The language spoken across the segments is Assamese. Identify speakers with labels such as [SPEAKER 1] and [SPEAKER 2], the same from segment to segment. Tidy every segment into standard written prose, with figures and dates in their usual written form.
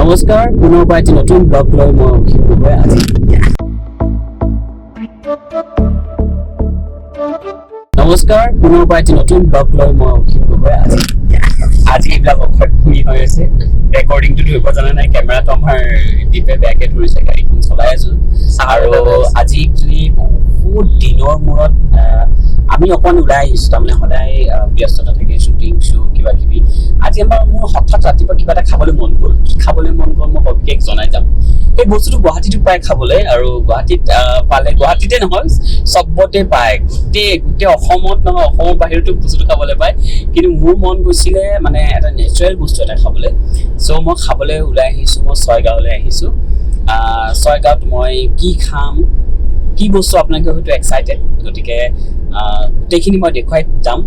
[SPEAKER 1] নমস্কাৰ, পুনৰবাৰ এটি নতুন ব্লগ লৈ মই অসীম গগৈ। নমস্কাৰ, পুনৰবাৰ এটি নতুন ব্লগ লৈ মই অসীম গগৈ। আজি এইবিলাক অসভ্যামি হৈ আছে। ৰেকৰ্ডিংটো ধৰিব জনা নাই, কেমেৰাটো আমাৰ দীপে বেয়াকে ধৰিছে, গাড়ীখন চলাই আছো। আৰু আজি একচুৱেলি বহুত দিনৰ মূৰত আমি অকণ ওলাই আহিছো। তাৰমানে সদায় ব্যস্ততা থাকে, শ্বুটিং শ্বুট কিবা কিবি। আজি মোৰ হঠাৎ ৰাতিপুৱা কিবা এটা খাবলৈ মন গ'ল। কি খাবলৈ মন গ'ল মই সবিশেষ জনাই যাম। সেই বস্তুটো গুৱাহাটীতো পায় খাবলৈ, আৰু গুৱাহাটীত পালে, গুৱাহাটীতে নহয় চবতে পায়, গোটেই গোটেই অসমত নহয় অসমৰ বাহিৰতো বস্তুটো খাবলৈ পায়। কিন্তু মোৰ মন গৈছিলে মানে এটা নেচাৰেল বস্তু এটা খাবলৈ। চ' মই খাবলৈ ওলাই আহিছোঁ, মই ছয়গাঁৱলৈ আহিছোঁ। ছয়গাঁৱত মই কি খাম, কি বস্তু, আপোনালোকে হয়তো এক্সাইটেড, গতিকে গোটেইখিনি মই দেখুৱাই যাম।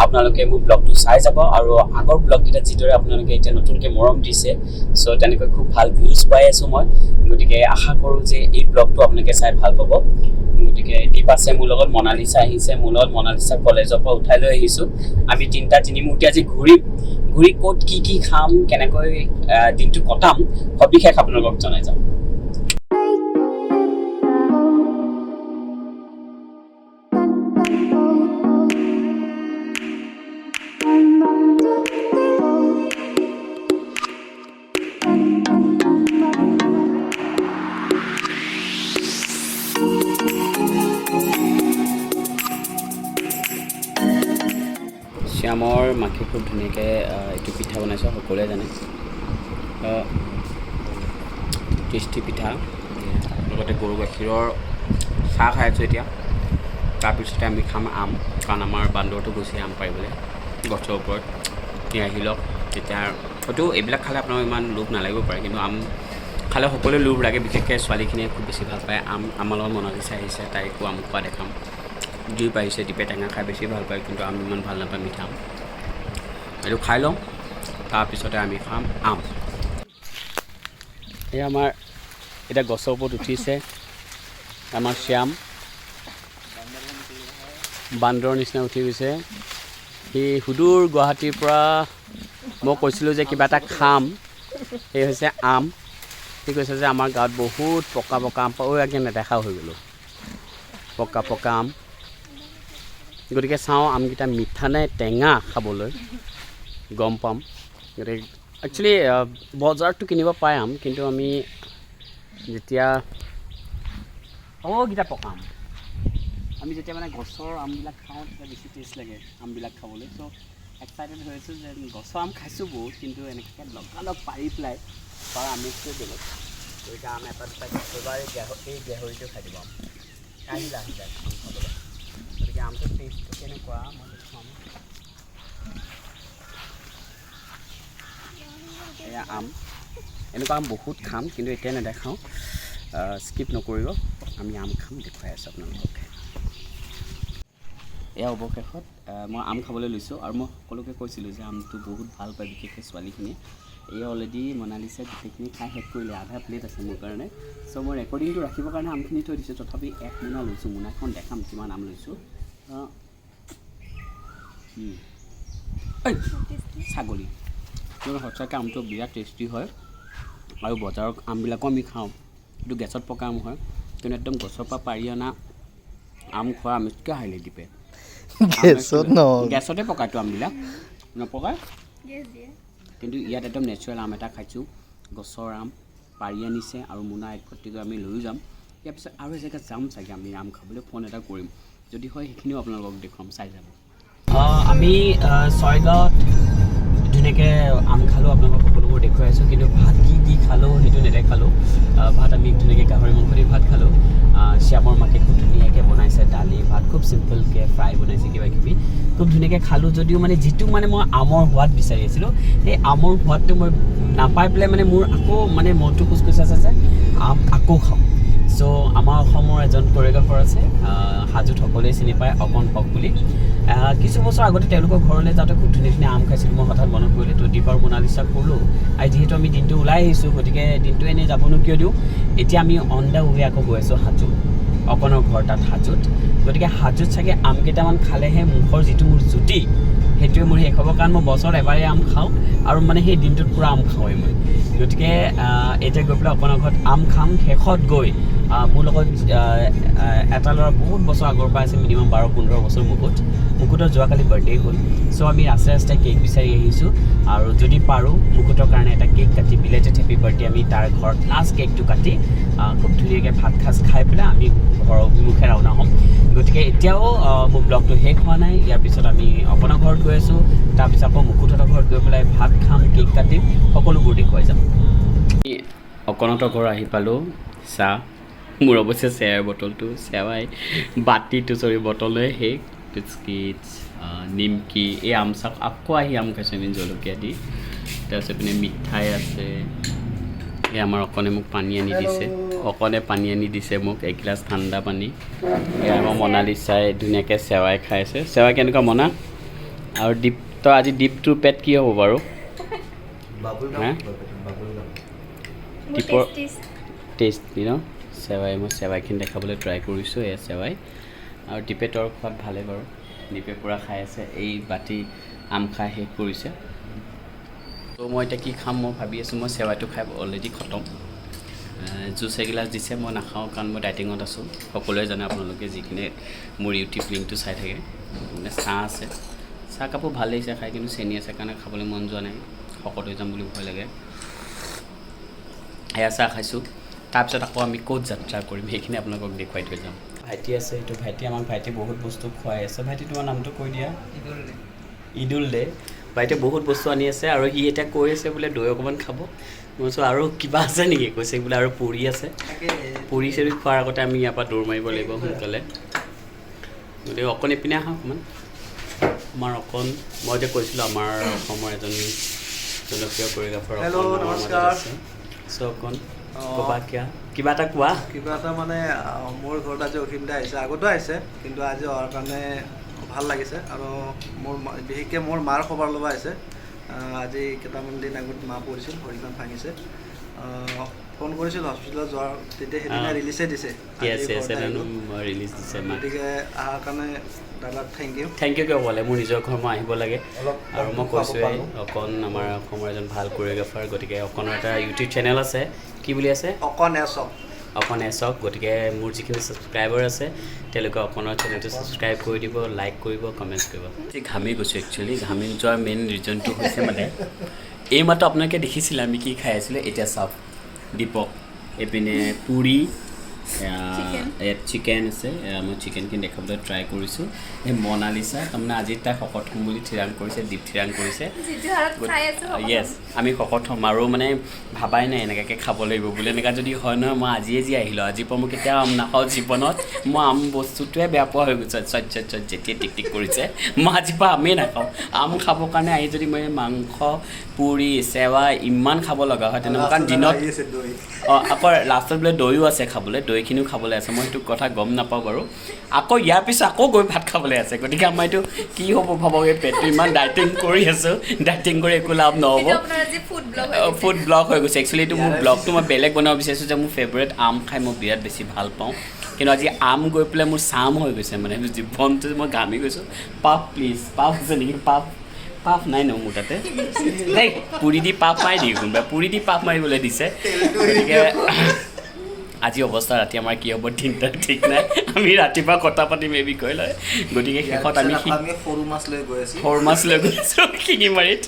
[SPEAKER 1] আপোনালোকে মোৰ ব্লগটো চাই যাব। আৰু আগৰ ব্লগকেইটাত যিদৰে আপোনালোকে এতিয়া নতুনকৈ মৰম দিছে, চ' তেনেকৈ খুব ভাল ভিউজ পাই আছোঁ মই। গতিকে আশা কৰোঁ যে এই ব্লগটো আপোনালোকে চাই ভাল পাব। গতিকে দীপ আছে মোৰ লগত, মনালিচা আহিছে মোৰ লগত। মনালিচা কলেজৰ পৰা উঠাই লৈ আহিছোঁ। আমি তিনিটা তিনিমূৰ্তি আজি ঘূৰিম, ঘূৰি ক'ত কি কি খাম, কেনেকৈ দিনটো কটাম সবিশেষ আপোনালোকক জনাই যাম। শ্যামৰ মাকে খুব ধুনীয়াকৈ এইটো পিঠা বনাইছে, সকলোৱে জানে। টেষ্টি পিঠা, লগতে গৰু গাখীৰৰ চাহ খাই আছোঁ এতিয়া। তাৰপিছতে আমি খাম আম, কাৰণ আমাৰ বান্দৰটো গৈছে আম পাৰিবলৈ গছৰ ওপৰত। সি আহি লওক তেতিয়া। হয়তো এইবিলাক খালে আপোনাৰ ইমান লোভ নালাগিব পাৰে, কিন্তু আম খালে সকলোৱে লোভ লাগে, বিশেষকৈ ছোৱালীখিনিয়ে খুব বেছি ভাল পায় আম। আমাৰ লগত মনালিচা আহিছে, তাইকো আম খোৱা দেখাম। দীপ আহিছে, দীপে টেঙা খাই বেছি ভাল পায়, কিন্তু আম ইমান ভাল নাপায়, মিঠা আম। এইটো খাই লওঁ, তাৰপিছতে আমি খাম আম। এই আমাৰ এতিয়া গছৰ ওপৰত উঠিছে আমাৰ শ্যাম, বান্দৰৰ নিচিনা উঠি গৈছে। সি সুদূৰ গুৱাহাটীৰ পৰা, মই কৈছিলোঁ যে কিবা এটা খাম, সেই হৈছে আম। সি কৈছে যে আমাৰ গাঁৱত বহুত পকা পকা আম পাওঁ। আগে নেদেখা হৈ গ'লোঁ পকা পকা আম। গতিকে চাওঁ আমকেইটা মিঠা নে টেঙা, খাবলৈ গম পাম। গতিকে একচুৱেলি বজাৰততো কিনিব পায় আম, কিন্তু আমি যেতিয়া অ'কেইটা পকা আম, আমি যেতিয়া মানে গছৰ আমবিলাক খাওঁ তেতিয়া বেছি টেষ্ট লাগে আমবিলাক খাবলৈ। চ' এক্সাইটেড হৈ আছোঁ যে গছৰ আম খাইছোঁ বহুত, কিন্তু এনেকৈ লগালগ পাৰি পেলাই তাৰ আমেজটোৱে বেলেগ। গতিকে আম এটা দুটা এইবাৰ এই গাহৰিটো খাই দিব। আম আহিলে আহি যায় আম খাবলৈ। গতিকে আমটোৰ টেষ্টটো কেনেকুৱা মই দেখুৱাম। এয়া আম, এনেকুৱা আম বহুত খাম, কিন্তু এতিয়া নেদেখাওঁ, স্কিপ নকৰিব। আমি আম খাম, দেখুৱাই আছোঁ আপোনালোকক। এয়া অৱশেষত মই আম খাবলৈ লৈছোঁ। আৰু মই সকলোকে কৈছিলোঁ যে আমটো বহুত ভাল পায়, বিশেষকৈ ছোৱালীখিনিয়ে। এই অলৰেডি মনালিচাই গোটেইখিনি খাই শেষ কৰিলে, আধা প্লেট আছে মোৰ কাৰণে। চ' মই ৰেকৰ্ডিংটো ৰাখিবৰ কাৰণে আমখিনি থৈ দিছোঁ, তথাপি এক মোনা লৈছোঁ। মোনাখন দেখাম কিমান আম লৈছোঁ। ছাগলী সঁচাকৈ আমটো বিৰাট টেষ্টি হয়। আৰু বজাৰৰ আমবিলাকো আমি খাওঁ, সেইটো গেছত পকা আম হয়, কিন্তু একদম গছৰ পৰা পাৰি অনা আম খোৱা আমেজকৈ হাইলে দীপে।
[SPEAKER 2] গেছত নহয়,
[SPEAKER 1] গেছতে পকাইতো আমবিলাক নপকায়, কিন্তু ইয়াত একদম নেচাৰেল আম এটা খাইছোঁ, গছৰ আম পাৰি আনিছে। আৰু মোনা এক ভৰ্তিকৈ আমি লৈও যাম। ইয়াৰ পিছত আৰু এজেগাত যাম চাগে আমি আম খাবলৈ, ফোন এটা কৰিম, যদি হয় সেইখিনিও আপোনালোকক দেখুৱাম, চাই যাব। আমি ছয়গাঁৱত ধুনীয়াকৈ আম খালোঁ, আপোনালোকক সকলোবোৰ দেখুৱাই আছোঁ। কিন্তু ভাত কি দি খালোঁ সেইটো নেদেখালোঁ। ভাত আমি ধুনীয়াকৈ গাহৰি মাংস দি ভাত খালোঁ। শ্যামৰ মাকে খুব ধুনীয়াকৈ বনাইছে দালি ভাত, খুব চিম্পলকৈ ফ্ৰাই বনাইছে কিবা কিবি, খুব ধুনীয়াকৈ খালোঁ। যদিও মানে যিটো মানে মই আমৰ সোৱাদ বিচাৰি আছিলোঁ, সেই আমৰ সোৱাদটো মই নাপাই পেলাই মানে মোৰ আকৌ মানে মনটো কোচ কোচ আছে যে আম আকৌ খাওঁ। চ' আমাৰ অসমৰ এজন কৰিঅ'গ্ৰাফাৰ আছে, হাজোত সকলোৱে চিনি পায়, অকণ হক বুলি। কিছু বছৰ আগতে তেওঁলোকৰ ঘৰলৈ যাওঁতে খুব ধুনীয়া ধুনীয়া আম খাইছিলোঁ, মই হঠাৎ মনত পৰিলে। তো দীপ আৰু মনালিচাক ক'লোঁ, আৰু যিহেতু আমি দিনটো ওলাই আহিছোঁ, গতিকে দিনটো এনেই যাবনো কিয় দিওঁ। এতিয়া আমি অন the ৱে আকৌ গৈ আছোঁ হাজো, অকণৰ ঘৰ তাত হাজোত। গতিকে হাজোত চাগে আম কেইটামান খালেহে মুখৰ যিটো মোৰ জুতি সেইটোৱে মোৰ শেষ হ'ব, কাৰণ মই বছৰত এবাৰেই আম খাওঁ আৰু মানে সেই দিনটোত পূৰা আম খাওঁৱেই মই। গতিকে এতিয়া গৈ পেলাই অকণৰ ঘৰত আম খাম। শেষত গৈ মোৰ লগত এটা ল'ৰা বহুত বছৰ আগৰ পৰা আছে, মিনিমাম 12-15 বছৰ, মুকুট। মুকুটৰ যোৱাকালি বাৰ্থডে হ'ল। চ' আমি ৰাস্তাই ৰাস্তাই কেক বিচাৰি আহিছোঁ আৰু যদি পাৰোঁ মুকুটৰ কাৰণে এটা কেক কাটি বিলেটেড হেপী বাৰ্থডে আমি তাৰ ঘৰত লাষ্ট কেকটো কাটি খুব ধুনীয়াকৈ ভাত সাজ খাই পেলাই আমি ঘৰৰ অভিমুখে ৰাওনা হ'ম। গতিকে এতিয়াও মোৰ ব্লগটো শেষ হোৱা নাই। ইয়াৰ পিছত আমি অকণৰ ঘৰত গৈ আছোঁ, তাৰপিছত আকৌ মুকুটহঁতৰ ঘৰত গৈ পেলাই ভাত খাম, কেক কাটিম, সকলোবোৰ দেখুৱাই যাম। অকণহঁতৰ ঘৰ আহি পালোঁ। চাহ মোৰ অৱশ্যে চেয়াৰ বটলটো, চেৱাই বাতিটো, চৰি, বটলৰে শেষ। বিস্কিটছ, নিমকি, এই আম চাক আকৌ আহি আম খাইছোঁ আমি জলকীয়া দি। তাৰপিছত পিনে মিঠাই আছে। এই আমাৰ অকণে মোক পানী আনি দিছে। অকণে পানী আনি দিছে মোক এগিলাচ ঠাণ্ডা পানী। এই আমাৰ মনালিচাই ধুনীয়াকৈ চেৱাই খাই আছে। চেৱাই কেনেকুৱা মনা? আৰু দীপ, তই আজি দীপটোৰ পেট কি হ'ব বাৰু? হা? দীপৰ টেষ্টি ন চেৱাই? মই চেৱাইখিনি দেখাবলৈ ট্ৰাই কৰিছোঁ। এয়া চেৱাই। আৰু দীপে তোৰ খোৱাত ভালেই বাৰু, দীপে পূৰা খাই আছে। এই বাতি আম খাই শেষ কৰিছে। ত' মই এতিয়া কি খাম মই ভাবি আছোঁ। মই চেৱাইটো খাই অলৰেডি খতম। জুচ এগিলাচ দিছে, মই নাখাওঁ, কাৰণ মই ডাইটিঙত আছোঁ। সকলোৱে জানে, আপোনালোকে যিখিনি মোৰ ইউটিউব লিংকটো চাই থাকে। মানে চাহ আছে, চাহ কাপো ভাল লাগিছে খাই, কিন্তু চেনি আছে কাৰণে খাবলৈ মন যোৱা নাই। শকত হৈ যাম বুলি ভয় লাগে। এয়া চাহ খাইছোঁ। তাৰপিছত আকৌ আমি ক'ত যাত্ৰা কৰিম সেইখিনি আপোনালোকক দেখুৱাই থৈ যাম। ভাইটি আছে, এইটো ভাইটি। আমাক ভাইটি বহুত বস্তু খুৱাই আছে। ভাইটি, তোমাৰ নামটো কৈ দিয়া। ঈদুল দে। ভাইটিয়ে বহুত বস্তু আনি আছে আৰু সি এতিয়া কৈ আছে বোলে দৈ অকণমান খাব। মই কৈছোঁ আৰু কিবা আছে নেকি? কৈছে বোলে আৰু পুৰি আছে। পুৰি চুৰি খোৱাৰ আগতে আমি ইয়াৰ পৰা দৌৰ মাৰিব লাগিব সোনকালে। গতিকে অকণ ইপিনে আহা অকণমান। আমাৰ অকণ, মই যে কৈছিলোঁ, আমাৰ অসমৰ এজন জনপ্ৰিয় কৰিঅ'গ্ৰাফাৰ।
[SPEAKER 2] Hello,
[SPEAKER 1] অকণ আমাৰ মাজত
[SPEAKER 2] নমস্কাৰ।
[SPEAKER 1] আছে। চ' অকণ ক'বা কিয়, কিবা এটা কোৱা।
[SPEAKER 2] কিবা এটা মানে মোৰ ঘৰত আজি অসীম দা আহিছে। আগতো আহিছে, কিন্তু আজি অহাৰ কাৰণে ভাল লাগিছে। আৰু মোৰ বিশেষকৈ মোৰ মাৰ খবৰ ল'ব আহিছে। আজি কেইটামান দিন আগত মা পৰিছিল, ভৰিখন ভাঙিছে। ফোন কৰিছিল হস্পিটেলত যোৱাৰ তেতিয়া, সেইদিনা ৰিলিজে দিছে। আজি ঘৰত আহিলোঁ।
[SPEAKER 1] ৰিলিজ দিছে মাক।
[SPEAKER 2] গতিকে অহাৰ কাৰণে দাদাক thank U.
[SPEAKER 1] Thank U কিয় ক'লে? মোৰ নিজৰ ঘৰ, মই আহিব লাগে।
[SPEAKER 2] অলপ
[SPEAKER 1] আৰু মই
[SPEAKER 2] খুৱাব
[SPEAKER 1] কৈছোঁৱেই
[SPEAKER 2] পালোঁ।
[SPEAKER 1] অকণ আমাৰ অসমৰ এজন ভাল কৰিঅ'গ্ৰাফাৰ। গতিকে অকণৰ এটা ইউটিউব চেনেল আছে। কি বুলি আছে?
[SPEAKER 2] অকণ এচক।
[SPEAKER 1] অকণ এচক। গতিকে মোৰ যিখিনি ছাবস্ক্ৰাইবাৰ আছে, তেওঁলোকে অকণৰ চেনেলটো ছাবস্ক্ৰাইব কৰি দিব, লাইক কৰিব, কমেণ্টছ কৰিব। ঘামি গৈছোঁ। একচুৱেলি ঘামি যোৱাৰ মেইন ৰিজনটো হৈছে মানে এই মাত্ৰ আপোনালোকে দেখিছিলে আমি কি খাই আছিলোঁ। এতিয়া চাওক, দীপক এইপিনে পুৰি, ইয়াত চিকেন আছে। এয়া মই চিকেনখিনি দেখাবলৈ ট্ৰাই কৰিছোঁ। এই মনালিচা তাৰমানে আজি তাই শকত হ'ম বুলি থিৰাং কৰিছে, দীপ থিৰাং কৰিছে।
[SPEAKER 3] যিটো হাৰত খাই আছো শকত।
[SPEAKER 1] য়েছ, আমি শকত হ'ম আৰু মানে ভাবাই নাই এনেকুৱাকৈ খাব লাগিব বুলি। এনেকুৱা যদি হয় নহয়, মই আজিয়ে যি আহিলোঁ, আজিৰ পৰা মই কেতিয়াও আম নাখাওঁ জীৱনত। মই আম বস্তুটোৱে বেয়া পোৱা হৈ গৈছোঁ। চট চট চট যেতিয়া টিক টিক কৰিছে, মই আজিৰ পৰা আমেই নাখাওঁ। আম খাবৰ কাৰণে আহি যদি মই মাংস, পুৰি, চেৱা ইমান খাব লগা হয় তেনেকুৱা, কাৰণ দিনত অঁ, আকৌ লাষ্টত বোলে দৈও আছে খাবলৈ, দৈখিনিও খাবলৈ আছে। মই সেইটো কথা গম নাপাওঁ বাৰু। আকৌ ইয়াৰ পিছত আকৌ গৈ ভাত খাবলৈ আছে। গতিকে আমাৰ এইটো কি হ'ব ভাবক, এই পেটটো ইমান ডাইটিং কৰি আছোঁ, ডাইটিং কৰি একো লাভ নহ'ব।
[SPEAKER 3] এইটো আপোনাৰ আজি ফুড ব্লগ হৈ গৈছে।
[SPEAKER 1] ফুড ব্লগ হৈ গৈছে। একচুৱেলি এইটো মোৰ ব্লগটো মই বেলেগ বনাব বিচাৰিছোঁ যে মোৰ ফেভৰেট আম খাই মই বিৰাট বেছি ভাল পাওঁ, কিন্তু আজি আম গৈ পেলাই মোৰ চাম হৈ গৈছে। মানে জীৱনটো মই ঘামি গৈছোঁ। পাফ প্লিজ, পাফ আছে নেকি? পাফ, পাফ নাই ন মোৰ তাতে। দেই, পুৰি দি পাফ মাৰি নেকি কোনোবাই? পুৰি দি পাফ মাৰিবলৈ দিছে। গতিকে আজি অৱস্থা ৰাতি আমাৰ কি হ'ব তিনিটা ঠিক নাই। আমি ৰাতিপুৱা কথা পাতিম এই বিষয় লৈ। গতিকে শেষত আমি
[SPEAKER 2] আমি সৰু মাছ লৈ গৈ আছো।
[SPEAKER 1] সৰু মাছ লৈ গৈছোঁ শিঙিমাৰীত।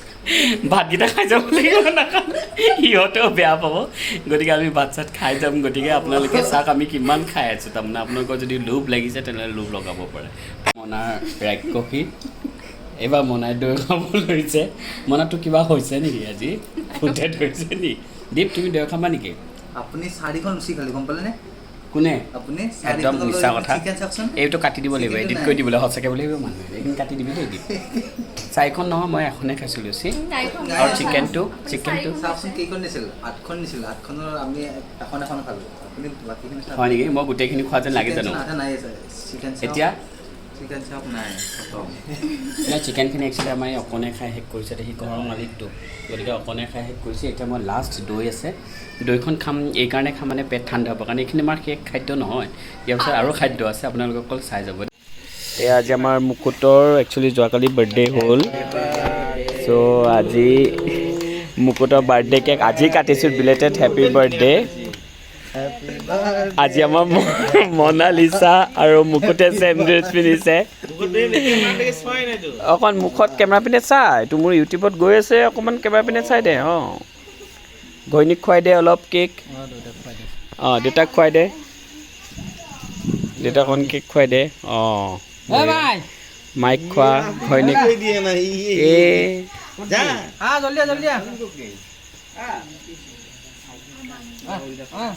[SPEAKER 1] ভাতকেইটা খাই যাব লাগিব, নাখালে সিহঁতেও বেয়া পাব। গতিকে আমি ভাত চাত খাই যাম। গতিকে আপোনালোকে চাওক আমি কিমান খাই আছোঁ। তাৰমানে আপোনালোকৰ যদি লোভ লাগিছে, তেনেহ'লে লোভ লগাব পাৰে। মনাৰ ৰাক্ষসী এইবাৰ মনাই দৈ খাব লৈছে। মনাটো কিবা হৈছে নেকি? আজি ভূতে ধৰিছে নেকি? দীপ, তুমি দৈ খাবা নেকি?
[SPEAKER 4] আপুনি চাৰিখন লুচি খালে, গম পালেনে?
[SPEAKER 1] কোনে?
[SPEAKER 4] আপুনি।
[SPEAKER 1] একদম মিছা কথা।
[SPEAKER 4] চিকেন চাওকচোন।
[SPEAKER 1] এইটো কাটি দিব লাগিব।
[SPEAKER 4] চিকেনটো
[SPEAKER 1] এডিট
[SPEAKER 4] নাই।
[SPEAKER 1] কৰি দিবলৈ সঁচাকৈ বুলি ভাবিব মানুহে। এইখিনি কাটি দিবি দেই দীপ। চাৰিখন নহয়, মই এখনেই খাইছোঁ লুচি।
[SPEAKER 3] চাৰিখন।
[SPEAKER 1] আৰু চিকেনটো
[SPEAKER 3] আপুনি
[SPEAKER 1] চিকেনটো
[SPEAKER 3] চাৰিখন।
[SPEAKER 4] চাওকচোন, কেইখন দিছিল? আঠখন দিছিল। আঠখনৰ আমি এখন এখন খালোঁ, আপুনি বাকীখিনি চাওক।
[SPEAKER 1] হয় নেকি? মই গোটেইখিনি খোৱা যেন লাগে জানো?
[SPEAKER 4] চিকেন আধা নাই আছে। চিকেন চাওক।
[SPEAKER 1] এতিয়া
[SPEAKER 4] চিকেন চাওক, নাই, খতম।
[SPEAKER 1] নাই, চিকেনখিনি একচুৱেলি আমাৰ এই অকণে খাই শেষ কৰিছে। সি ঘৰৰ মালিকটো, গতিকে অকণে খাই শেষ কৰিছে। এতিয়া মই লাষ্ট দৈ আছে, দৈখন খাম। এইকাৰণে খাম মানে পেট ঠাণ্ডা হ'ব কাৰণে। এইখিনি আমাৰ শেষ খাদ্য নহয়, ইয়াৰ পিছত আৰু খাদ্য আছে, আপোনালোকে অকল চাই যাব। এয়া আজি আমাৰ মুকুটৰ একচুৱেলি যোৱাকালি বাৰ্থডে হ'ল। চ' আজি মুকুটৰ বাৰ্থডে কেক আজি কাটিছোঁ। Belated happy birthday. আজি আমাৰ মনালিচা আৰু মুকুটে ছেম ড্ৰেছ পিন্ধিছে। অকণ মুখত কেমেৰা পিনে চা। এইটো মোৰ ইউটিউবত গৈ আছে। অকণমান কেমেৰা পিনে চাই দে। অঁ, ঘৈণীক খুৱাই দে অলপ কেক। অঁ, দেউতাক খুৱাই দে। দেউতাক অকণ কেক খুৱাই দে। অঁ, মাইক খোৱা, ঘৈণীক। এই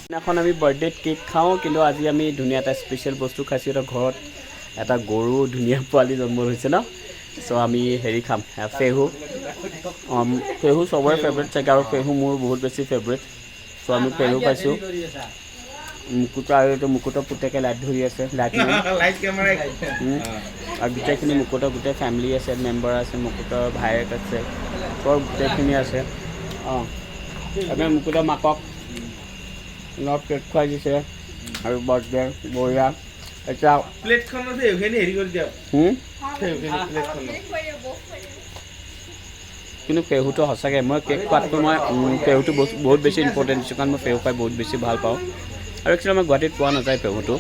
[SPEAKER 1] দিনাখন আমি বাৰ্থডেত কেক খাওঁ, কিন্তু আজি আমি ধুনীয়া এটা স্পেচিয়েল বস্তু খাইছোঁ। এটা ঘৰত এটা গৰু ধুনীয়া পোৱালি জন্ম হৈছে ন। চ' আমি হেৰি খাম, ফেহু। ফেহু চবৰে ফেভৰেট চাগে আৰু ফেহু মোৰ বহুত বেছি ফেভৰেট। চ' আমি ফেহু খাইছোঁ। মুকুট আৰু এইটো মুকুটৰ পুতেকে লাইট ধৰি আছে, লাইট। আৰু গোটেইখিনি মুকুটৰ গোটেই ফেমিলি আছে, মেম্বাৰ আছে, মুকুটৰ ভায়েক আছে, চব গোটেইখিনি আছে। অঁ, তাৰপিছত মুকুটৰ মাকক অলপ কেক খুৱাই দিছে আৰু বাৰ্থডে বঢ়িয়া। এতিয়া
[SPEAKER 5] প্লেটখনত সেইখিনি হেৰি কৰি দিয়ক।
[SPEAKER 1] হুম?
[SPEAKER 5] সেইখিনি প্লেটখনত।
[SPEAKER 1] কিন্তু পেহুটো সঁচাকৈ মই কেক খোৱাতকৈ মই পেহুটো বহুত বহুত বেছি ইম্পৰ্টেণ্ট দিছোঁ, কাৰণ মই পেহু খাই বহুত বেছি ভাল পাওঁ। আৰু একচুৱেলি আমাৰ গুৱাহাটীত পোৱা নাযায় পেহুটো।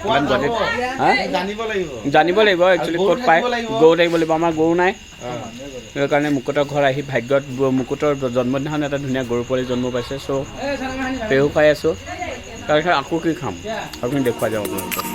[SPEAKER 5] পোৱা
[SPEAKER 1] কাৰণ গুৱাহাটীত
[SPEAKER 5] যাব।
[SPEAKER 1] হা?
[SPEAKER 5] জানিব লাগিব।
[SPEAKER 1] জানিব লাগিব একচুৱেলি
[SPEAKER 5] গৰু
[SPEAKER 1] ক'ত পায়।
[SPEAKER 5] থাকিব লাগিব।
[SPEAKER 1] গৰু থাকিব লাগিব। আমাৰ গৰু নাই। সেইকাৰণে মুকুটৰ ঘৰ আহি ভাগ্যত মুকুটৰ জন্মদিনাখন এটা ধুনীয়া গৰু পোৱালি জন্ম পাইছে। চ' পেহু খাই আছোঁ। তাৰপিছত আকৌ কি খাম আপুনি দেখুৱাই যাওঁ আপোনালোকক।